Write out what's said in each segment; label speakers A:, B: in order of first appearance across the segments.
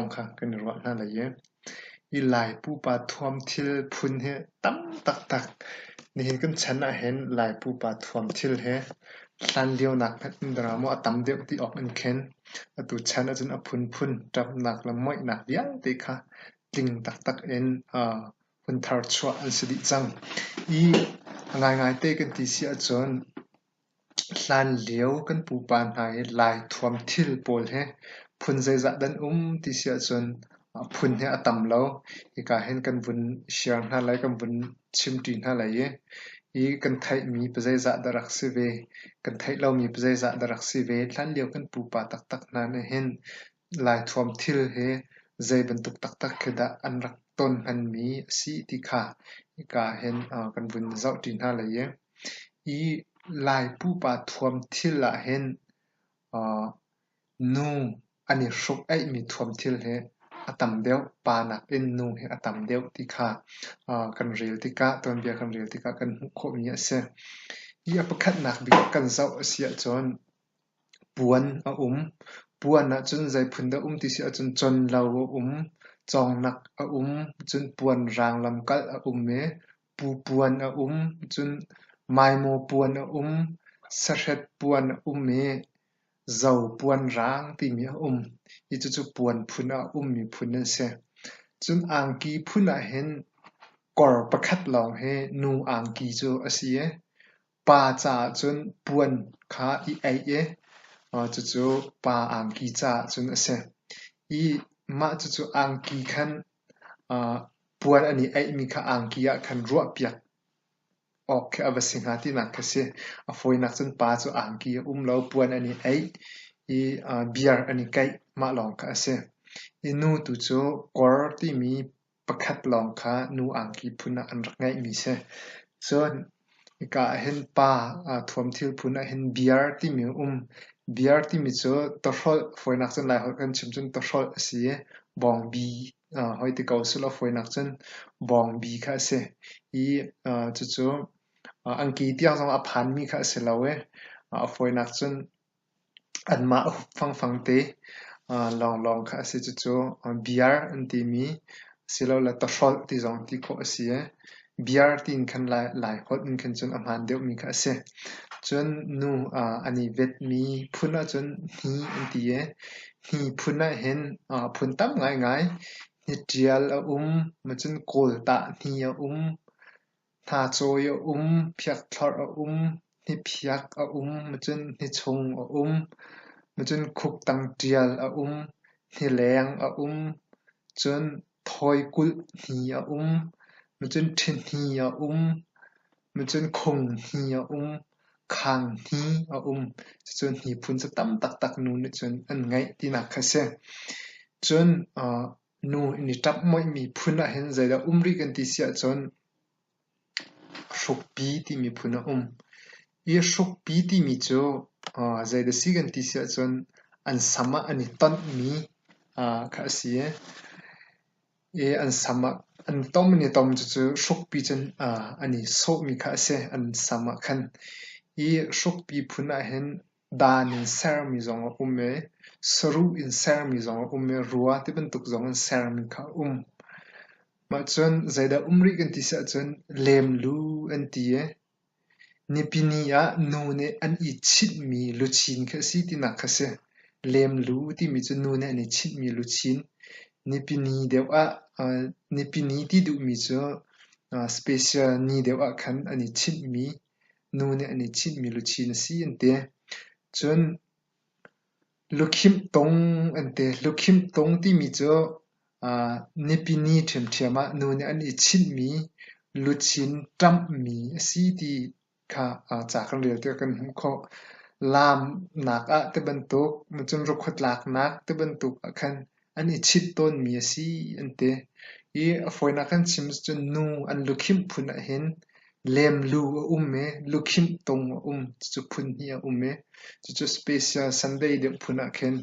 A: kong kha kan i ruah hna lai i hi Lai pupa thuam thil phun hi tam taktak. Nihin kan chan ahhin Lai pupa thuam thil hi hlanlio nak hmanh in dara maw a tam deuh ti awk in khin atu chan ahcun a phunphun ṭapnak le muaihnak vialte kha tling taktak in hun tharchuah an si dih cang. I a ngaingaite kan ti si ahcun Hlanlio kan pupa hna i Lai thuam thil pawl hi phun zeizah dah an um ti si ahcun phun hi a tam lo. Hika hin kan vun share hna lai, kan vun chimṭi hna lai i hi kan theihmi pazeizah dah rak si ve, kan theih lomi pazeizah dah rak si ve. Hlanlio kan pupa taktak hna nih hin Lai thuam thil hi zei bantuk taktak khi dah an rak ton hmanmi a si ti kha hika hin kan vun zohṭi hna lai i Hi Lai pupa thuam thil ahhin nu an i hruk-aihmi thuam thil hi a tam deuh. Pa nakin nu hi a tam deuh ti kha kan rel tikah tuanbia kan rel tikah kan hmuh khawhmi a si. Hi a pakhatnak bik kan zoh a si ahcun Puan a um. Puan ahcun zei phun dah um ti si ahcun conlo a um, cawngnak a um, cun puan rang lamkalh a um i pupuan a um, cun maimaw puan a um, sahret puan a um i zo puan rang timi a um. Hi cucu puan phun ah a ummi phun an si. Cun angki phun ahhin kor pakhat lawng hi nu angki cu a si i Pa caah cun puan kha i aih i cucu pa angki caah cun a si. I mah cucu angki khan puan an i aihmi kha angki ah khan ruahpiak awk khi a va si hnga tinak khi a si. A fawinak cun pa cu angki a um lo, puan an i aih i biar an i kaih, mah lawng kha a si. I nu tu cu kor timi pakhat lawng kha nu angki phun ah an rak ngeihmi si. Cun hika ahhin pa thuamthil phun ahhin biar timi a um. Biar timi cu tawhrolh, fawinak cun Laiholh kan chim cun tawhrolh a si i bawngbi hoi ti ko selaw fawinak cun bawngbi kha a si. I cucu angki tiang zong a phanmi kha a si lo i a fawinak cun Anmah fangfang te lawnglawng kha a si. Cucu biar an timi asilole tawhrolh ti zong ti khawh a si i biar tiin khan Laiholh in khan cun a hmaan deuhmi kha a si. Cun nu an i vetmi phun ahcun hni an ti i hni phun ahhin phun tam ngaingai. Hniṭial a um, cun kawltah hni a um, Hnacawi a um, phiakthlorh a um, hniphiak a um, cun hnichung a um, cun khuktang ṭial a um, hnileng a um, cun thawikulh hni a um, cun ṭhihni a um, cun khung hni a um, khang hni a um. Cucu hni phun cu tam taktak nu nih cun an ngeih tinak kha a si. Cun Nu in i ṭamh muihmi phun ahhin zeidah um rih kan ti si ahcun hrukpi timi phun a um. Hi hrukpi timi cu zeidah si kan ti si ahcun an sam ah an i tonhmi kha a si i an sam ah an tom an i tom cucu hrukpi cun an i sawhmi kha a si an sam ah khan. Hi hrukpi phun ahhin Dan in sermi zong a um i saruh in sermi zong a um i rua ti bantuk zong in sermi kha a um. Mah cun zeidah um rih kan ti si ahcun lemlu an ti i nipini ah nu nih an i chinhmi luchin khi a si tinak kha a si. Lemlu timi cu nu nih an i chinhmi luchin. Nipini deuh ah nipini ti duhmi cu special ni deuh ah khan an i chinhmi Nu nih an i chinhmi luchin a si an ti. Cun lukhimh tung an ti. Lukhimh tung timi cu nipini ṭhiamṭhiam ah nu nih an i chinhmi luchin ṭamhmi a si ti kha ca kan rel tikah kan hmuh khawh. Laamnak ah tibantuk, cun ruakhua tlaknak tibantuk ah khan an i chit tawnmi a si an ti. Hi a fawinak kan chim cun nu an lukhimh phun ahhin lemlu a um i lukhimh tung a um. Cucu phun hnih a um i cucu special Sunday deuh phun ah khin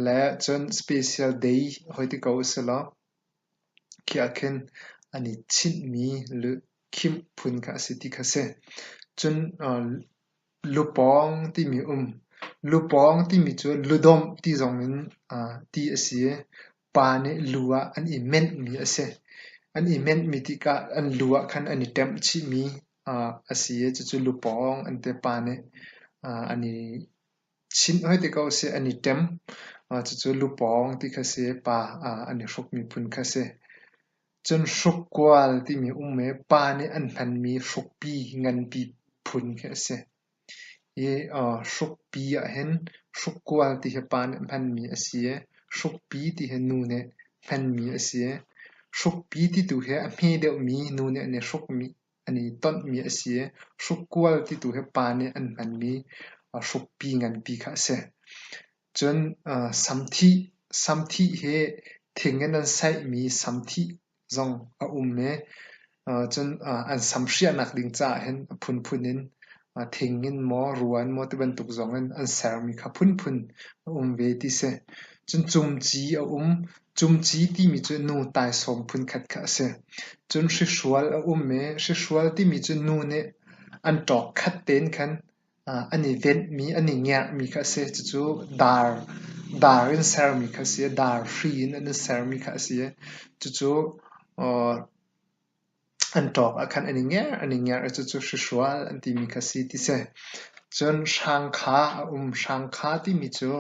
A: le cun special day hoi ti ko usilaw khi ah khin an i chinhmi lukhimh phun kha a si ti kha a si. Cun lupawng timi a um. Lupawng timi cu ludomh ti zong in ti a si i pa nih lu ah an i menhmi a si. An i menhmi tikah an lu ah khan an i ṭemh chihmi a si i cucu lupawng an ti. Pa nih an i chinh hoi ti ko sih, an i ṭem. Cucu lupawng ti kha si i pa an i hrukmi phun kha a si. Cun hrukkual timi um i pa nih an hmanmi hrukpi nganpi phun khi a si. Hi hrukpi ahhin hrukkual ti hi pa nih hmanmi a si i hrukpi ti hi nu nih hmanmi a si. Hrukpi ti tu hi a hme deuhmi nu nih an i hrukmi an i tonhmi a si i hrukkual ti tu hi pa nih an hmanmi hrukpi nganpi kha a si. Cun samthih, samthih hi thing in an saihmi samthih zong a um i cun an sam hriahnak ding caah hin a phunphun in thing in maw, rua in maw tibantuk zong in an sermi kha phunphun a um ve ti si. Cun cumci a um. Cumci timi cu nu taisawm phunkhat kha a si. Cun hrihrual a um i hrihrual timi cu nu nih an ṭawk khat tein khan an i venhmi, an i ngerhmi kha a si. Cucu dar, dar in sermi kha a si. Dar hri in an i sermi kha a si. Cucu an ṭawk ah khan an i ngerh, an i ngerh i cucu hrihrual an timi kha a si ti si. Cun hrangkha a um. Hrangkha timi cu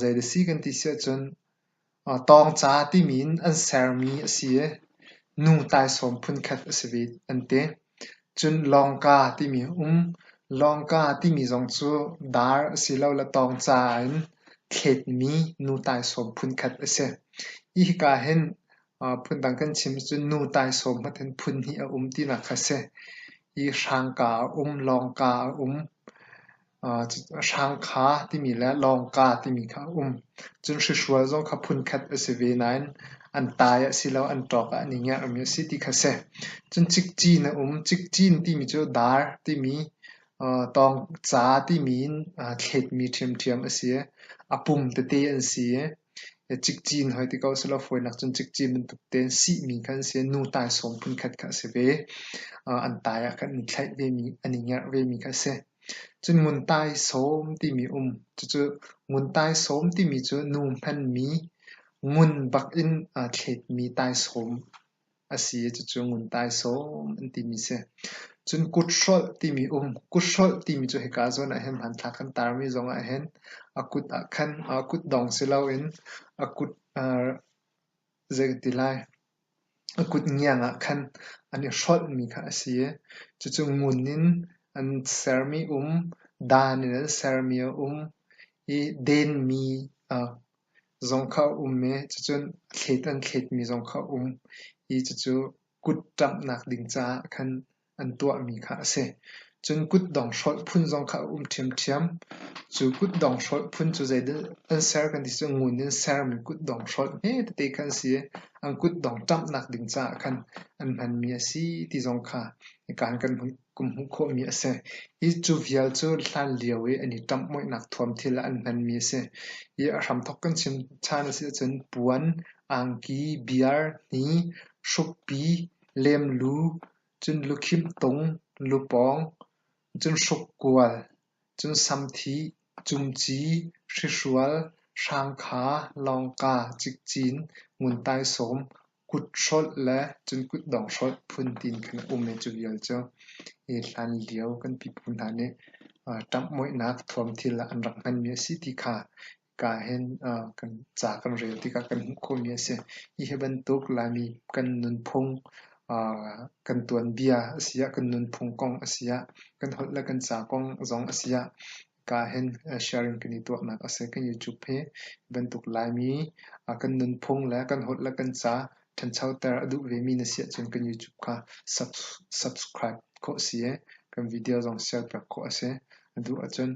A: zei dah si kan ti si ahcun Tawngca timi in an sermi a si i nu taisawm phunkhat a si ve an ti. Cun lawngka timi a um. Lawngka timi zong cu dar asilole tawngca in thletmi nu taisawm phunkhat a si. Hi hika hin phundang kan chim ahcun nu taisawm hmanh hin phun hnih a um tinak kha a si. Hi hrangka a um, lawngka a um. Hrangkha timi le lawngka timi kha a um. Cun hrihrual zong kha phunkhat a si ve nain an tai ah silo an ṭawk ah an i ngerhmi a si ti kha a si. Cun cikcin a um. Cikcin timi cu dar timi, tawngca timi in thletmi ṭhiamṭhiam a si i a pum tete an si i cikcin hoi ti ko sehlaw fawinak cun cikcin bantuk tein sihmi kha an si i nu taisawm phunkhat kha a si ve. An tai ah khan an i thlaih vemi, an i ngerh vemi kha a si. Cun nguntaisawm timi a um. Cucu nguntaisawm timi cu nu hmanmi ngun bak in aa thletmi taisawm a si i cucu nguntaisawm an timi a si. Cun kuthrolh timi a um. Kuthrolh timi cu hika zawn ah hin hmanthlak kan tarmi zong ah hin a kut ah khan kutdong si loin a kut zei ka ti lai A kut ngiang ah khan an i hrolhmi kha a si i cucu ngun in an sermi um, dan in an sermi a um i denmi zong kha a um i cucun thlet an thletmi zong kha a um i cucu kut ṭamhnak ding caah khan an tuahmi kha a si. Cun kutdong hrolh phun zong kha a um ṭhiamṭhiam. Cu kutdong hrolh phun cu zeidah an ser kan ti cu ngun in sermi kutdong hrolh hme tete kha an si i an kutdong ṭamhnak ding caah khan an hmanmi a si ti zong kha hika hin kan hmuh khawhmi a si. Hi cu vial cu hlanlio i an i ṭamhmoihnak thuamthil ah an hmanmi a si. Hi a hramthawk kan chim ṭhan a si ahcun puan, angki, biar, hni, hrukpi, lemlu, cun lukhimh tung, lupawng, cun hrukkual, cun samthih, cumci, hrihrual, hrangkha, lawngka, cikcin, nguntaisawm, kuthrolh le cun kutdong hrolh phun tiin khan a um i cu vial cu hi hlanlio kan pipu hna nih ṭamhmoihnak thuamthil ah an rak hmanmi a si ti kha Ka hin kan ca kan rel tikah kan hmuh khawhmi a si. Hi bantuk Laimi kan nunphung, kan tuanbia a si ah, kan nunphung kong a si ah, kan holh le kan ca kong zong a si ah, ka hin sharing kan i tuahnak a si. Kan YouTube hi bantuk Laimi kan nunphung le kan holh le kan ca ṭhanchoter a duh vemi na si ahcun kan YouTube kha subscribe khawh a si i kan video zong share piak khawh a si. A duh ahcun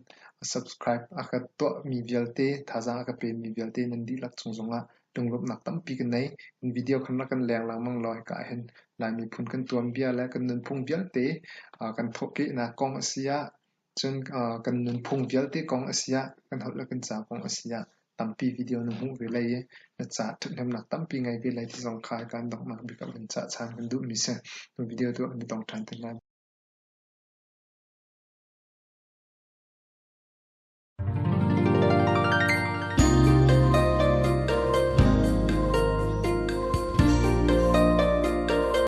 A: subscribe a ka tuahmi vialte, thazaang a ka pemi vialte nan dihlak cung zongah lunglawmhnak tampi ka nei. Kan video khan rak kan leng lengmang law hika ahhin Lai miphun kan tuanbia le kan nunphung vialte kan thawhkehnak kong a si ah, cun kan nunphung vialte kong a si ah, kan holh le kan ca kong a si ah tampi video na hmuh ve lai i na ca ṭhathnemnak tampi ngei ve lai ti zong kha kan donghnak bik ah van cah ṭhan kan duhmi si. Video tu kan i tong ṭhan te lai.